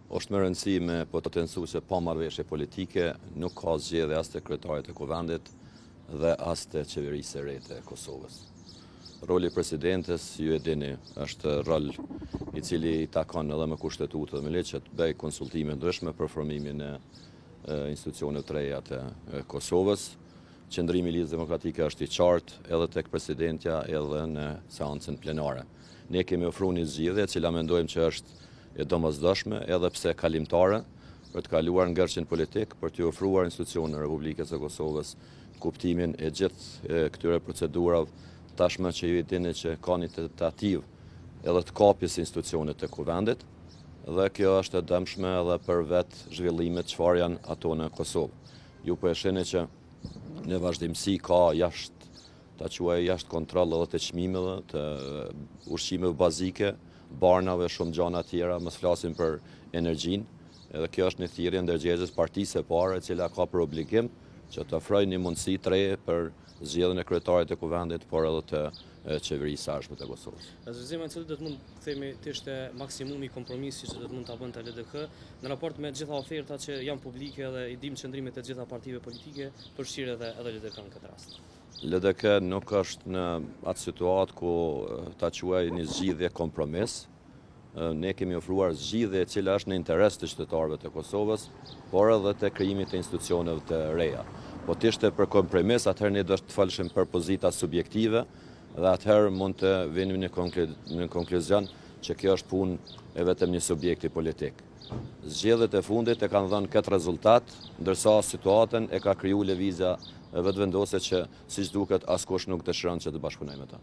Është me rëndësi me potencu se pa marrëveshje politike nuk ka zgjedhje as të kryetarit të Kuvendit dhe as të qeverisë së re të Kosovës. Roli i presidentes, ju e dini, është rol i cili i takon edhe me kushtetutë dhe me ligj që të bëjë konsultime ndryshme për formimin e institucioneve të reja të Kosovës. Qëndrimi i Lidhjes Demokratike është i qartë edhe tek presidentja edhe në seancën plenare. Ne kemi ofruar një zgjidhje e cila mendojmë që është e domosdoshme edhe pse kalimtare për të kaluar ngërçin politik, për t'i ofruar institucionet e Republikës së Kosovës kuptimin e gjithë këtyre procedurave tashmë që ju i dini që ka një tentativë edhe të kapjes së institucionit të Kuvendit dhe kjo është e dëmshme edhe për vetë zhvillimet çfarë janë ato në Kosovë. Ju po e shihni që në vazhdimësi ka jashtë, ta quaj jashtë kontroll edhe të çmimeve, të ushqimeve bazike, barnave, shumë gjana tjera, mos flasim për energjinë, edhe kjo është një thirrje ndërgjegjes partisë së parë e cila ka për obligim që të ofrojë një mundësi të re për zgjedhjen e kryetarit të Kuvendit, por edhe të qeverisë së ardhshme të Kosovës. Zoti cili do të mund të themi të ishte maksimumi i kompromisit që do të mund ta bënte LDK në raport me gjitha ofertat që janë publike dhe i dimë qëndrimet e gjitha partive politike, përfshirë edhe edhe LDK në këtë rast. LDK nuk është në atë situatë ku ta quaj një zgjidhje kompromis. Ne kemi ofruar zgjidhje e cila është në interes të qytetarëve të Kosovës, por edhe të krijimit të institucioneve të reja. Po të ishte për kompromis, atëherë ne do të folshim për pozita subjektive dhe atëherë mund të vinim në në konkluzion që kjo është punë e vetëm një subjekti politik. Zgjedhjet e fundit e kanë dhënë këtë rezultat, ndërsa situatën e ka kriju Lëvizja Vetëvendosje që siç duket askush nuk dëshiron që të bashkëpunojë me ta.